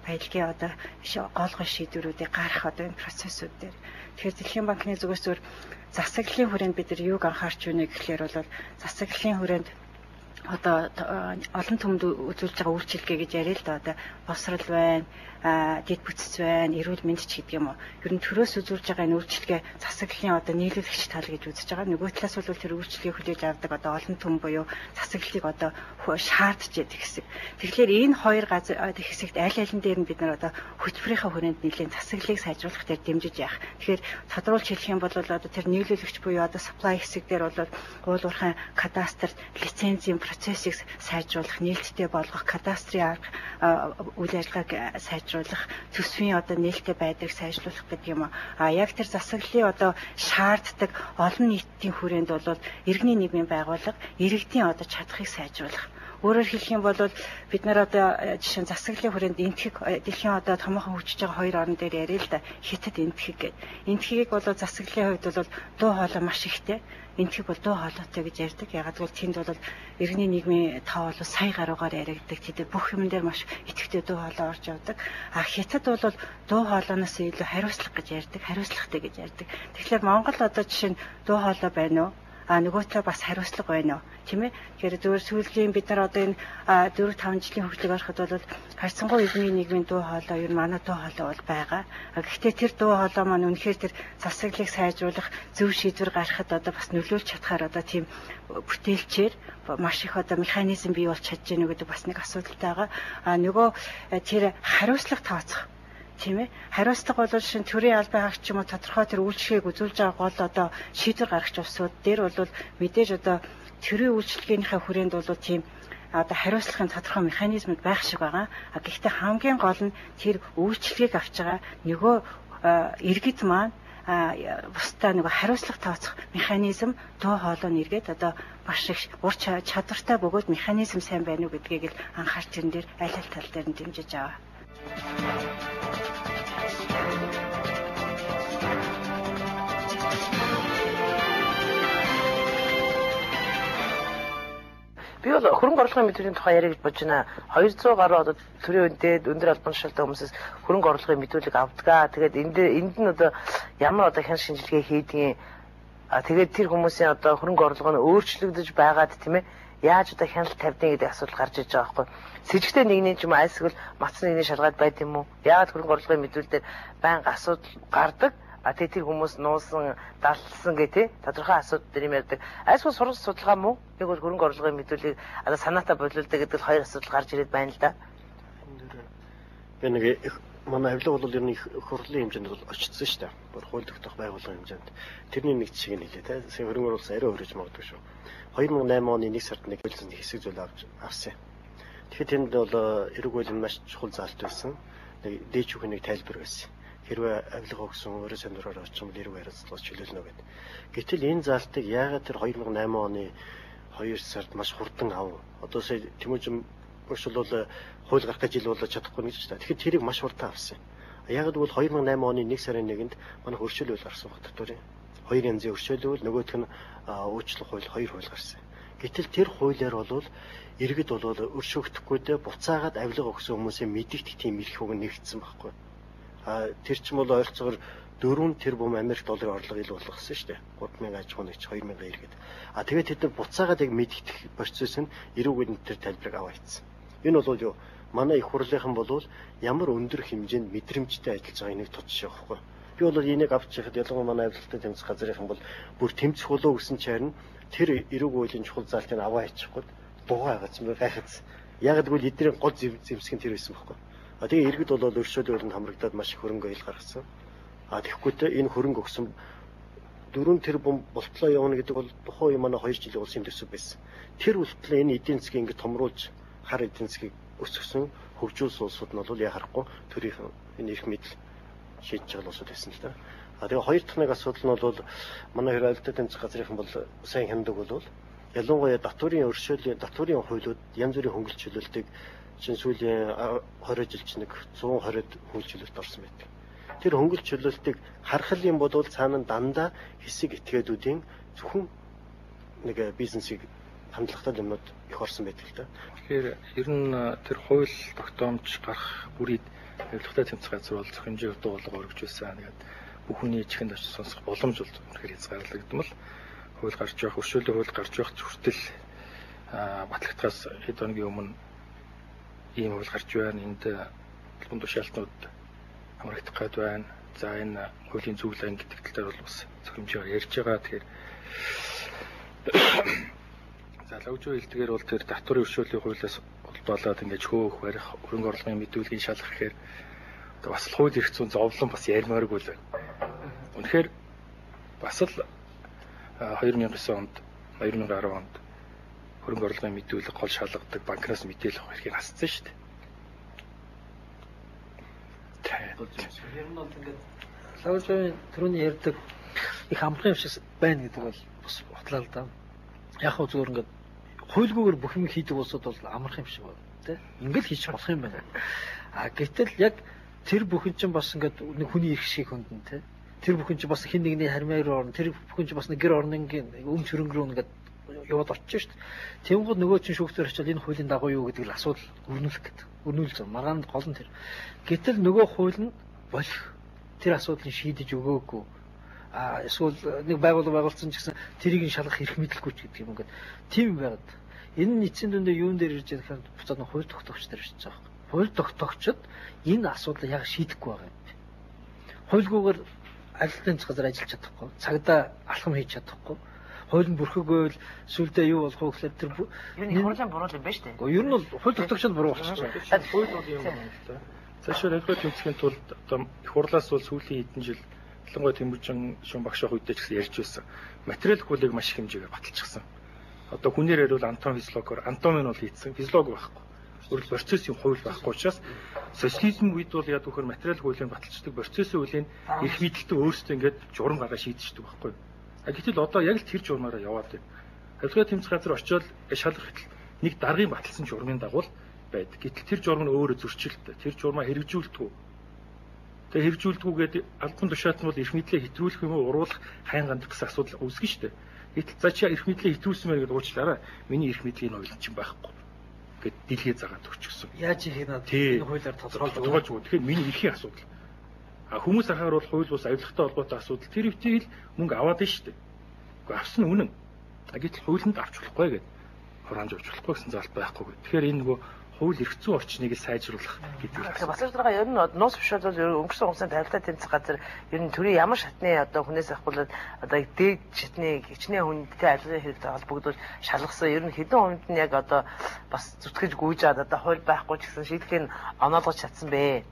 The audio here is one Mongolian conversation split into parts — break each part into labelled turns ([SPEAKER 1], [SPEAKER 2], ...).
[SPEAKER 1] баялагын одоо гол гол шийдвэрүүдийг гаргах одоо энэ процессууд дээр. Тэгэхээр Дэлхийн банкны зүгээс зүгээр засаглалын хүрээнд бид нар юуг анхаарч байна гэхлээр бол засаглалын хүрээнд одоо олон түмэнд үзүүлж байгаа үйлчилгээ гэж яриа л да, одоо босрал байна, дэд бүтц байна, эрүүл мэнд ч гэдэг юм уу. Ер нь төрөөс үзүүлж байгаа энэ үйлчилгээ засаглалын одоо нийлүүлэгч тал гэж үзэж байгаа. Нөгөө талаас бол тэр үйлчилгээг хүлээж авдаг одоо олон түм буюу засаглалыг одоо шаардж яадаг хэсэг. Тэгэхээр энэ хоёр газар хэсэгт аль алин дээр нь бид нар одоо хөтөлбөрийнхөө хүрээнд нэлээд засаглалыг сайжруулах дээр дэмжиж яах. Тэгэхээр тодруулж хэлэх юм бол одоо тэр нийлүүлэгч буюу одоо supply хэсэг дээр бол уул уурхайн кадастр, лицензийн процессыг сайжруулах, нээлттэй болгох, кадастрын арга үйл ажиллагааг сайжруулах, төсвийн одоо нээлттэй байдлыг сайжруулах гэдэг юм. А яг тэр засаглалын одоо шаарддаг олон нийтийн хүрээнд бол иргэний нийгмийн байгууллага, иргэдийн одоо чадхыг сайжруулах. Өөрөөр хэлэх юм бол бид нар одоо жишээ нь засаглалын хүрээнд энтхэг дэлхийн одоо томоохон хөгжиж байгаа хоёр орн дээр яриа л да, Хятад, энтхэг гэдэг. Энтхийг бол засаглалын хувьд бол дуу хоолой маш ихтэй. Энтхэг бол дуу хоолойтой гэж ярьдаг. Ягаад гэвэл тэнд бол иргэний нийгмийн тоо бол сая гаруйгаар яригддаг. Тэд бүх юм дээр маш идэвхтэй дуу хоолой орж явдаг. А Хятад бол дуу хоолойноос илүү хариуцлага гэж ярьдаг, хариуцлагатай гэж ярьдаг. Тэгэхээр Монгол одоо жишээ нь дуу хоолой байна уу? А нөгөө талаа бас хариуцлага байна уу? Тийм ээ. Тэгэхээр зөвхөн сүүлийн бид нар одоо энэ 4 5 жилийн хөгжлийг харахад бол харьцангуй иргэний нийгмийн дуу хоолой ер нь манай дуу хоолой бол байгаа. Гэхдээ тэр дуу хоолой маань үнэхээр тэр засаглалыг сайжруулах, зөв шийдвэр гаргахад одоо бас нөлөөлж чадхаар одоо тийм бүтээлчээр маш их одоо механизм бий болж чадж гэнэ гэдэг бас нэг асуудалтай байгаа. А нөгөө тэр хариуцлага тооцох, тийм ээ. Хариуцлага бол шин төрийн албан хаагч юм уу тодорхой тэр үйлчлэгийг үзүүлж байгаа гол одоо шийдвэр гаргах улсууд дээр бол мэдээж одоо төрийн үйлчлэгээнийхээ хүрээнд бол тийм одоо хариуцлагын тодорхой механизмуд байх шиг байгаа. А гэхдээ хамгийн гол нь тэр үйлчлэгийг авч байгаа нөгөө иргэд маань бусдаа нөгөө хариуцлага тооцох механизм, дуу хоолой нь эргээд одоо маш их ур чадвартай бөгөөд механизм сайн байна уу гэдгийг л анхаарч тэрэн дээр аль аль тал дээр нь дэмжиж аваа.
[SPEAKER 2] Би бол хөрөнгө оруулахын мэдүүлгийн тухай яриа гэж бодож байна. 200 гаруй одоо төрийн өндөд өндөр албан тушаалтай хүмүүсээс хөрөнгө оруулахын мэдүүлэг авдгаа. Тэгээд энд нь одоо ямар одоо хян шинжилгээ хийдгийг, а тэгээд тэр хүмүүсийн одоо хөрөнгө оруулалт нь өөрчлөгдөж байгаад, тийм ээ, яаж одоо хяналт тавьдیں гэдэг асуудал гарч иж байгаа байхгүй. Сэжигтэй нэгний ч юм уу альсгэл матсан нэгний шалгаад байд юм уу? Яагаад хөрөнгө оруулахын мэдүүлэлээр байнга асуудал гардаг? А тэг тэр хүмүүс нуусан, даллсан гэх тээ тодорхой асуудал дээр юм ярьдаг. Альсгүй сургалт судалгаа мó? Нэг бол хөрөнгө оруулахын мэдүүлгийг одоо санаатай болиулдаг гэдэг л хоёр асуудал гарч ирээд байна л да.
[SPEAKER 3] Би нэг манай авилга бол ер нь их хурлын хэмжээнд бол очсон шүү дээ. Бүр хууль тогтоох байгууллагын хэмжээнд. Тэрний нэг жишээг нь хэлье те. Сая хөрөнгө оруулалт арай өрөж магадгүй шүү. 2008 оны 1 сард нэг хуулийн хэсэг зүйл авч авсан. Тэгэхээр тэнд бол эрэг хуулийн маш чухал заалт байсан. Нэг дээд шүүхийн нэг тайлбар байсан. Хэрвээ авилга өгсөн өөрөө сандураар очих юм бол эрэг хариуцлагаас чөлөөлнө гэдэг. Гэтэл энэ заалтыг яагаад тэр 2008 оны 2 сард маш хурдан ав. Одоо сая Тэмүүжин багш бол хууль гарах гэж жил болоод чадахгүй гэж байна. Тэгэхээр тэрийг маш хурдан авсан. Яг гэвэл 2008 оны 1 сарын 1-нд манай өршөөл хууль гарсан баг татварын. Хоёр янзын өршөөл хууль, нөгөөх нь уучлах хууль, хоёр хууль гарсан. Гэтэл тэр хуулиар бол иргэд бол өршөөгдөхгүй дээ буцаагаад авилга өгсөн хүмүүсийн мэдэгдэх тийм эрх үг нэгдсэн байхгүй. А тэр чинь бол ойролцоогоор 4 тэрбум Америк долларын орлого ил болгосон шүү дээ. 3000 аж ахуйн нэгч 2000 иргэд. А тэгээд тэд нар буцаагаад яг мэдэгдэх процесс нь эрүүгийн тэр тайлбарыг аваа хийсэн. Энэ бол юу? Манай их хурлынхан бол ямар өндөр хэмжээнд мэдрэмжтэй ажиллаж байгааг нэг тод жишээ байхгүй. Би бол энийг авч яхад ялангуяа манай авилгатай тэмцэх газрынхан бол бүр тэмцэх болов гэсэн чарна тэр эрүүг хуулийн чухал заалтыг аваа хийчихгүй дугаа хагац мэ гайхац. Яг гэвэл эдний гол зэмсэг нь тэр байсан байхгүй. А тэгээ иргэд бол өршөөлөл хуулинд хамрагдаад маш их хөрөнгө ойл гаргасан. А тэгэхгүй те энэ хөрөнгө өгсөн 4 тэрбум болтлоо явна гэдэг бол тухайн үеийн манай 2 жилийн улсын төсөв байсан. Тэр болтлоо энэ эдийн засгийг ингэ томруулж хар эдийн засгийг өсгсөн хөгжүүлсэн улсууд нь бол яхахгүй төрийнхэн энэ эрх мэдэл шийдэж байгаа улсууд байсан л да. А тэгээ хоёр дахь нэг асуудал нь бол манай хэр альтай тэмцэх газрынхан бол сайн хяндаг бол ялангуяа татварын өршөөлийн татварын хуулиуд янз бүрийн хөнгөлт чөлөөлтийг чинь сүүлийн 20 жил чинь нэг 120-д хөнгөлт чөлөөлт орсон байдаг. Тэр хөнгөлт чөлөөлтийг харах юм бол цаана нь дандаа хэсэг этгээдүүдийн зөвхөн нэг бизнесийг хандлагатай юмнууд их орсон байдаг л да.
[SPEAKER 4] Тэгэхээр ер нь тэр хууль тогтоомж гарах бүрийг авилгатай тэмцэх газар бол зохимжийн дуулга өргөжүүлсэн. Тэгээд бүх хүний чихэнд очиж сонсох боломж бол үнэхээр хязгаарлагдмал. Хууль гарч явах, өршөөлийн хууль гарч явах хүртэл батлагдахаас хэд хоногийн өмнө ийм хууль гарч байна. Энд албан тушаалтнууд хамрагдах гээд байна. За энэ хуулийн зөвлөгөө гэдэг тал дээр бол бас зохимжоор ярьж байгаа. Тэгэхээр за лавжуу хэлдгээр бол тэр татварын өршөөлийн хуулиас холбоолоод ингэж хөөх барих, хөрөнгө оруулалтын мэдүүлгийг шалгах гэхээр одоо бас л хууль эрх зүйн зовлон бас ярмааргүй л байна. Үнэхээр бас л 2009 онд 2010 онд хөрөнгө оруулалтын мэдүүлэг гол шалгадаг банкнаас мэдээлэл авах эрхийг хассан шүү дээ.
[SPEAKER 5] Ер нь бол ингээд лавжууны түрүүний ярьдаг их амархан юм шиг байна гэдэг бол бас ботлаа л да. Яг хөө зүгээр ингээд хуйлгүйгээр бүх юм хийдэг улсууд бол амархан юм шиг байна тий. Ингээл хийж болох юм байна. А гэтэл яг тэр бүхэн чинь бас ингээд нэг хүний эрх шиг хөндөн тий. Тэр бүхэн чинь бас хин нэгний хармаар руу орно. Тэр бүхэн чинь бас нэг гэр орнынгийн өмч хөрөнгө рүү ингээд яваад очиж шít. Тэнгууд нөгөө чинь шүүхтэр очиод энэ хуулийн дагуу юу гэдэг л асуудал өрнүүлэх гэдэг. Өрнүүлж байгаа. Маргаанд гол нь тэр. Гэтэл нөгөө хууль нь болох тэр асуудлыг шийдэж өгөөгүй. А эсвэл нэг байгууллага байгуулсан ч гэсэн тэрийг нь шалгах эрх мэдэлгүй ч гэдэг юм ингээд тийм байгаад. Энэ нь эцсийн дүндээ юун дээр ирж байгаа гэхээр буцаад нь хууль тогтоогч дээр ирж байгаа юм. Хууль тогтоогчд энэ асуудлыг яг шийдэхгүй байгаа юм. Хуйлгүйгээр ажилтны газар ажиллаж чадахгүй, цагдаа алхам хийж чадахгүй. Хууль нь бүрхэггүй бол сүлдээ юу болох вэ гэхээр тэр
[SPEAKER 2] ер нь хурлын буруу юм байна шүү дээ.
[SPEAKER 5] Ер нь бол хууль тогтоогчд буруу болчихж
[SPEAKER 4] байгаа. Хууль бол юм байна л да. Цаашаа авилгаа тэмцэхийн тулд одоо их хурлаас бол сүүлийн хэдэн жил ялангуяа Тэмүжин шун багш ах үедээ ч гэсэн ярьж байсан. Материал хуулийг маш их хэмжээгээр баталчихсан. Одоо хүнээр ярил Антон Физлогоор Антон нь бол хийцэн физлог байхгүй. Өөрөлд процессын хууль байхгүй учраас социализм үед бол яг вөхөр материал хуулийг баталчихдаг, процессын хуулийг эрх мэдэлтэй өөрсдөө ингээд журам гаргаа шийдчихдэг байхгүй. А гэтэл одоо яг л тэр журмаараа яваад байна. Авилгаа тэмцэх газар очиод шалгах хэтэл нэг даргын баталсан журмын дагуу байдаг. Гэтэл тэр журам нь өөрөө зөрчилтэй. Тэр журмаа хэрэгжүүлдэггүй. Тэгээ хэрэгжүүлдэггүйгээд албан тушаалт нь бол эрх мэдлээ хэтрүүлэх юм уу уруулах хайн гандах гэсэн асуудал үүсгэн шүү дээ. Гэтэл за чи эрх мэдлээ хэтрүүлсэн мэй гэдээ уучлаарай. Миний эрх мэдлийн хууль чинь байхгүй гэд дэлхий загаад өгчихсөн.
[SPEAKER 5] Яаж хийх надад энэ хуулиар
[SPEAKER 4] тодорхойлж өгөө. Тэгэхээр миний эрхийн асуудал. А хүмүүс ахаар бол хууль бус авилгатай холбоотой асуудал тэр үеийн л мөнгө аваад нь шүү дээ. Гэхдээ авсан нь үнэн. А гэтэл хуулинд авч болохгүй гэд хураамж авч болохгүй гэсэн заалт байхгүй гэд. Тэгэхээр энэ нөгөө хууль эрх зүйн орчныг л сайжруулах гэдэг.
[SPEAKER 2] Тэгэхээр Батлаж дарга ер нь нууц бишүүд бол өнгөрсөн хугацаанд авилгаа тэмцэх газар ер нь төрийн ямар шатны одоо хүнээс ахгуулаад одоо дээд шатны хичнээн хүндтэй авилгын хэрэгтэй холбогдвол шалгасан ер нь хэдэн хүнд нь яг одоо бас зүтгэж гүйж аваад одоо хууль байхгүй ч гэсэн шийтгэх нь оноолгож чадсан бэ?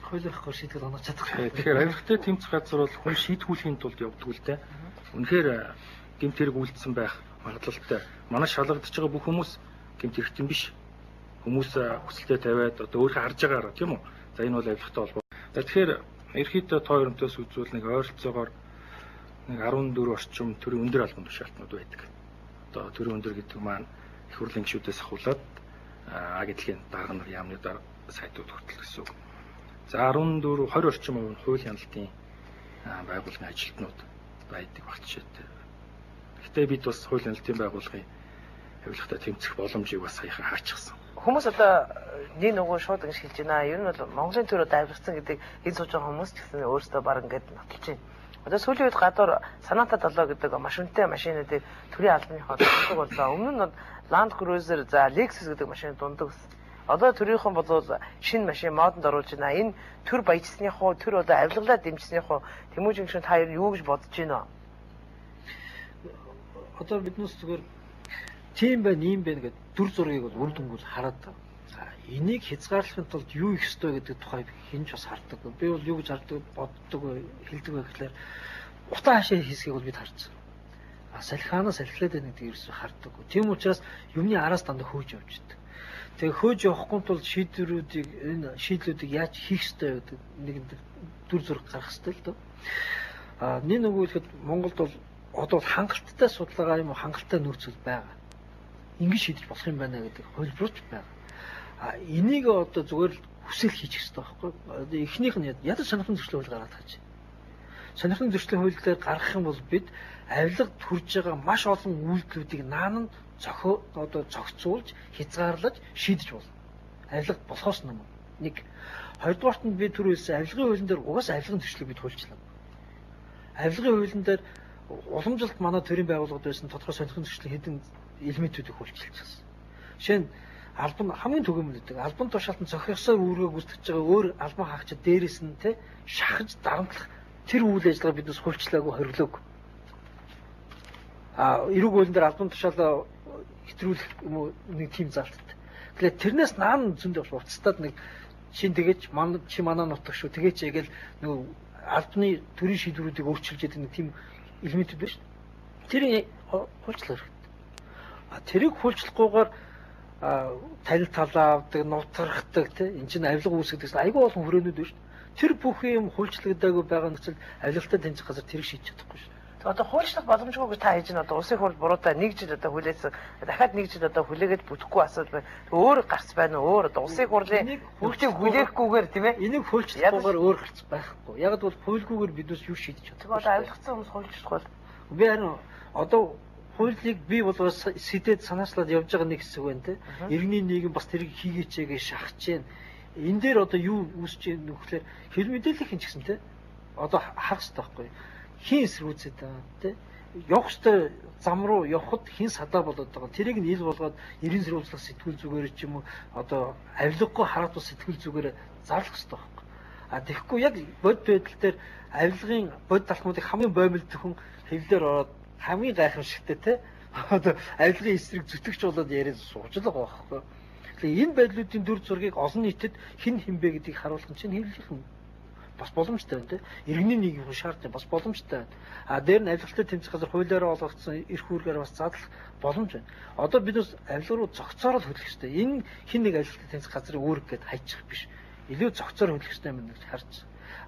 [SPEAKER 5] Хууль байхгүй шийтгэл оноож чадахгүй.
[SPEAKER 4] Тэгэхээр авилгатай тэмцэх газар бол хүн шийтгүүлэхийн тулд явдггүй л дээ. Үнэхээр гэмт хэрэг үйлдсэн байх магадлалтай. Манай шалгагдж байгаа бүх хүмүүс гэмт хэрэгтэн биш. Хүмүүс хүсэлтэд тавиад одоо өөрийнхөө харж байгаараа тийм үү? За энэ бол авилгатай холбоо. За тэгэхээр ерөнхийдөө тоо өрөмтөөс үзвэл нэг ойролцоогоор нэг 14 орчим төрийн өндөр албан тушаалтнууд байдаг. Одоо төрийн өндөр гэдэг маань их хурлын гишүүдээс ахуулаад агентлагийн дарга нар, яамны дарга сайтууд хүртэл гэсэн үг. За 14 20 орчим хувь нь хууль хяналтын байгууллагын ажилтнууд байдаг баг жишээтэй. Гэхдээ бид бас хууль хяналтын байгууллагын авилгатай тэмцэх боломжийг бас саяхан хаачихсан.
[SPEAKER 2] Хүмүүс одоо нэг нөгөө шууд ингэж хэлж байна. Ер нь бол Монголын төр одоо авирсан гэдэг энэ сууж байгаа хүмүүс ч гэсэн өөрсдөө баг ингэж нотолж байна. Одоо сүүлийн үед гадуур Саната 7 гэдэг маш үнэтэй машинуудыг төрийн албаныхоо дундаг боллоо. Өмнө нь Land Cruiser, за Lexus гэдэг машин дундаг байсан. Одоо төрийнхөн болвол шинэ машин модонд оруулж байна. Энэ төр баяжсныхоо, төр одоо авилгалаа дэмжсэнийхөө Тэмүүжин гишүүн та ер нь юу гэж бодож байна вэ?
[SPEAKER 5] Одоо биднээс зүгээр тийм байна, ийм байна гэдэг дүр зургийг бол үр дүнг бол хараад байгаа. Энийг хязгаарлахын тулд юу их ёстой гэдэг тухайг хэн ч бас харддаг. Би бол юу гэж харддаг, боддог, хэлдэг вэ гэхлээр утаа хашаа хийсгийг бол бид хардсан. А салхианаа салхилаад байна гэдгийг ерөөсөө харддаг. Тийм учраас юмны араас дандаа хөөж явж идэг. Тэгээ хөөж явахгүй тул шийдвэрүүдийг энэ шийдлүүдийг яаж хийх ёстой гэдэг нэг дүр зураг гаргах ёстой л доо. А нэг нөгөө хэлэхэд Монголд бол одоо хангалттай судалгаа юм уу хангалттай нөөцөл байгаа. Ингэж шийдэж болох юм байна гэдэг хувилбарч байгаа. А энийг одоо зүгээр л хүсэл хийчих хэрэгтэй байхгүй. Одоо эхнийх нь ядаж санахын зөрчлөө хууль гаргаад тааж. Сонирхлын зөрчлийн хууль дээр гаргах юм бол бид авилгад хүрж байгаа маш олон үйлдэлүүдийг наан нь одоо зохицуулж, хязгаарлаж шийдэж болно. Авилга болохоос өмнө. Нэг. Хоёрдугаарт нь би түр хэлсэн авилгын хуулийн дээр угаасаа авилгын зөрчлийг бид хуульчлаа. Авилгын хуулийн дээр уламжилт манай төрийн байгууллагад байсан тодорхой сонирхлын зөрчлийн хэдэн элементүүдийг хуульчилчихсан. Жишээ нь албан хамгийн түгээмэл гэдэг албан тушаалтан зохиосоор үүргээ гүйцэтгэж байгаа өөр албан хаагчид дээрээс нь те шахаж дарамтлах тэр үйл ажиллагаа биднээс хуульчлаагүй хориглоогүй. А эрүүг хуулийн дээр албан тушаалаа хэтрүүлэх юм уу нэг тийм залттай. Тэгэхээр тэрнээс наан зөндөө бол уцтаад нэг чин тэгэж чи манай нутаг шүү тэгээч гээл нөгөө албаны төрийн шийдвэрүүдийг өөрчилж яадаг нэг тийм элементүүд байна шүү. Тэр хуульчлах хэрэгтэй. А тэрийг хуульчлахгүйгээр танил талаа авдаг, нутгархдаг тий энэ чинь авилга үүсгэдэг гэсэн айгүй олон хүрээнүүд байна шүү. Тэр бүх юм хуульчлагдаагүй байгаа нөхцөлд авилгалтай тэмцэх газар тэрийг шийдэж чадахгүй шүү.
[SPEAKER 2] Одоо хуульчлах боломжгүй гэж та хийж байна. Одоо улсын хурал буруутай нэг жил одоо хүлээсэн. Дахиад нэг жил одоо хүлээгээд бүтэхгүй асуудал байна. Өөр гарц байна уу? Өөр одоо улсын хурлын бүгдийг хүлээхгүйгээр тийм ээ.
[SPEAKER 5] Энийг хуульчлахгүйгээр өөр гарц байхгүй. Яг бол хуульгүйгээр биднээс юу шийдэж чадахгүй.
[SPEAKER 2] Одоо авилгацсан хүмүүс хуульчлах бол
[SPEAKER 5] би харин одоо хуулийг бий болгоод сэтэд санаачлаад явж байгаа нэг хэсэг байна те. Иргэний нийгэм бас тэрийг хийгээч гэж шахаж байна. Энэ дээр одоо юу үүсэж байгаа нөхлөөр хэв мэдээллийн ч гэсэн те. Одоо харах хэрэгтэй байхгүй. Хин эсрүүцээд байгаа те. Явах ёстой зам руу явхад хин садаа болоод байгаа. Тэрийг нь ил болгоод ерэн сэрүүлэх сэтгүүл зүгээр ч юм уу одоо авилгагүй хараатуу сэтгүүл зүгээр зарлах ёстой байхгүй. А тэгэхгүй яг бодит байдал дээр авилгын бодит алхмуудыг хамгийн боомлдог хүн хэвлэлээр ороод хамгийн гайхамшигтай те одоо авилгын эсрэг зүтгэгч болоод яриад сууж л байгаа байхгүй. Тэгэхээр энэ байдлуудын дүр зургийг олон нийтэд хэн хин бэ гэдгийг харуулах нь чинь хэвлэлийн бас боломжтой байна те. Иргэний нийгмийн шаардлага бас боломжтой байна. А дээр нь авилгалтай тэмцэх газар хуулиараа олгогдсон эрх үүргээр бас задлах боломж байна. Одоо бид бас авилга руу зохицоор л хөдлөх ёстой. Энэ хин нэг авилгалтай тэмцэх газрын үүрэг гэд хайчих биш. Илүү зохицоор хөдлөх ёстой юм гэж харж.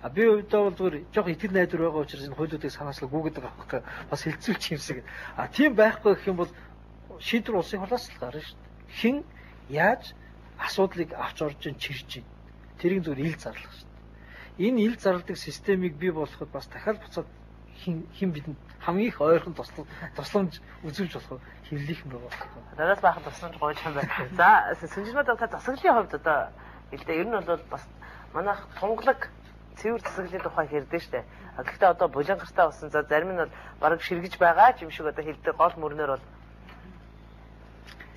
[SPEAKER 5] А би хувьдаа бол зүгээр жоох итгэл найдвар байгаа учраас энэ хуулиудыг санаачлаг гүгээд байгаа байхгүй бас хэлцүүлчих юм шиг. А тийм байхгүй гэх юм бол шийдвэр улсын хурлаас л гарна шүү дээ. Хэн яаж асуудлыг авч орж ин чирж ин. Тэрийг зүгээр ил зарлах шүү дээ. Энэ ил зарладаг системийг бий болгоход бас дахиад буцаад хин бидэнд хамгийн их ойрхон тусламж үзүүлж болох хэвлэлийнхэн байгаа байхгүй.
[SPEAKER 2] Надаас баахан тусламж гуйж юм байна. За Сүнжирмад та засаглалын хувьд одоо хэлдэ ер нь бол бас манайх тунгалаг цэвэр засаглалын тухай ярьдэн штэ. Гэхдээ одоо булангартай болсон. За зарим нь бол бараг ширгэж байгаа ч юм шиг одоо хэлдэг гол мөрнөр бол.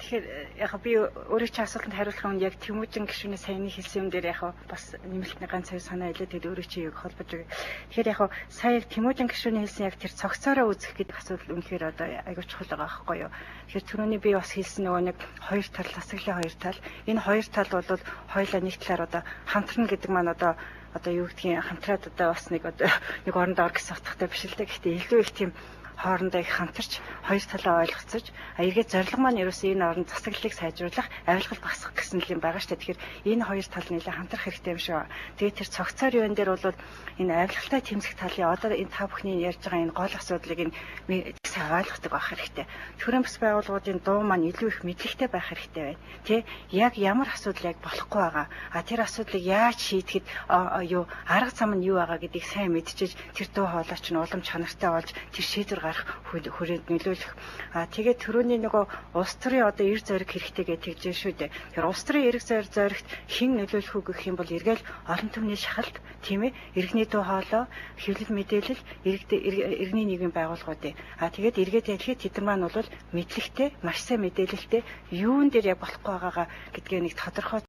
[SPEAKER 1] Тэгэхээр яг би өөрөө чи асуултанд хариулах юм яг Тэмүүжин гишүүний саяны хэлсэн юм дээр яг бас нэмэлтний ганц хоёр санаа хэлээ. Тэгэд өөрөө чи юг холбож өгье. Тэгэхээр яг сая Тэмүүжин гишүүний хэлсэн яг тэр цогцоороо үзэх гэдэг асуудал үнэхээр одоо айгүй чухал байгаа байхгүй юу. Тэгэхээр түрүүний би бас хэлсэн нөгөө нэг хоёр тал засаглалын хоёр тал. Энэ хоёр тал бол хоёулаа нэг талаар одоо хамтрана гэдэг маань одоо юу гэдгийг хамтраад одоо бас нэг одоо нэг оронд ор гэсэн утгатай биш л дээ. Гэхдээ илүү их тийм хоорондоо их хамтарч хоёр талаа ойлголцож эргээд зорилго маань ерөөсөө энэ оронд засаглалыг сайжруулах, авилгал багасгах гэсэн л юм байгаа шүү дээ. Тэгэхээр энэ хоёр тал нэлээд хамтрах хэрэгтэй юм шиг. Тэгээд тэр цогцоор юун дээр бол энэ авилгалтай тэмцэх талын одоо энэ та бүхний ярьж байгаа энэ гол асуудлыг энэ сайн ойлгодог байх хэрэгтэй. Төрийн бас байгууллагуудын дуу маань илүү их мэдлэгтэй байх хэрэгтэй байна. Тэ яг ямар асуудал яг болохгүй байгаа. А тэр асуудлыг яаж шийдэхэд юу арга зам нь юу байгаа гэдгийг сайн мэдчиж тэр дуу хоолой чинь улам чанартай болж тэр шийдвэр гарах хүрээнд нөлөөлөх. А тэгээд түрүүний нөгөө улс төрийн одоо эрг зориг хэрэгтэй гэж тэгж шүү дээ. Тэгэхээр улс төрийн эрг зоригт хэн нөлөөлөх үү гэх юм бол эргээл олон түмний шахалт, тийм ээ, иргэний дуу хоолой, хэвлэл мэдээлэл, иргэний нийгмийн байгууллагуудын. А тэгээд эргээд ялхий тэд нар маань бол мэдлэгтэй, маш сайн мэдээлэлтэй юун дээр яг болохгүй байгаагаа гэдгээ нэг тодорхой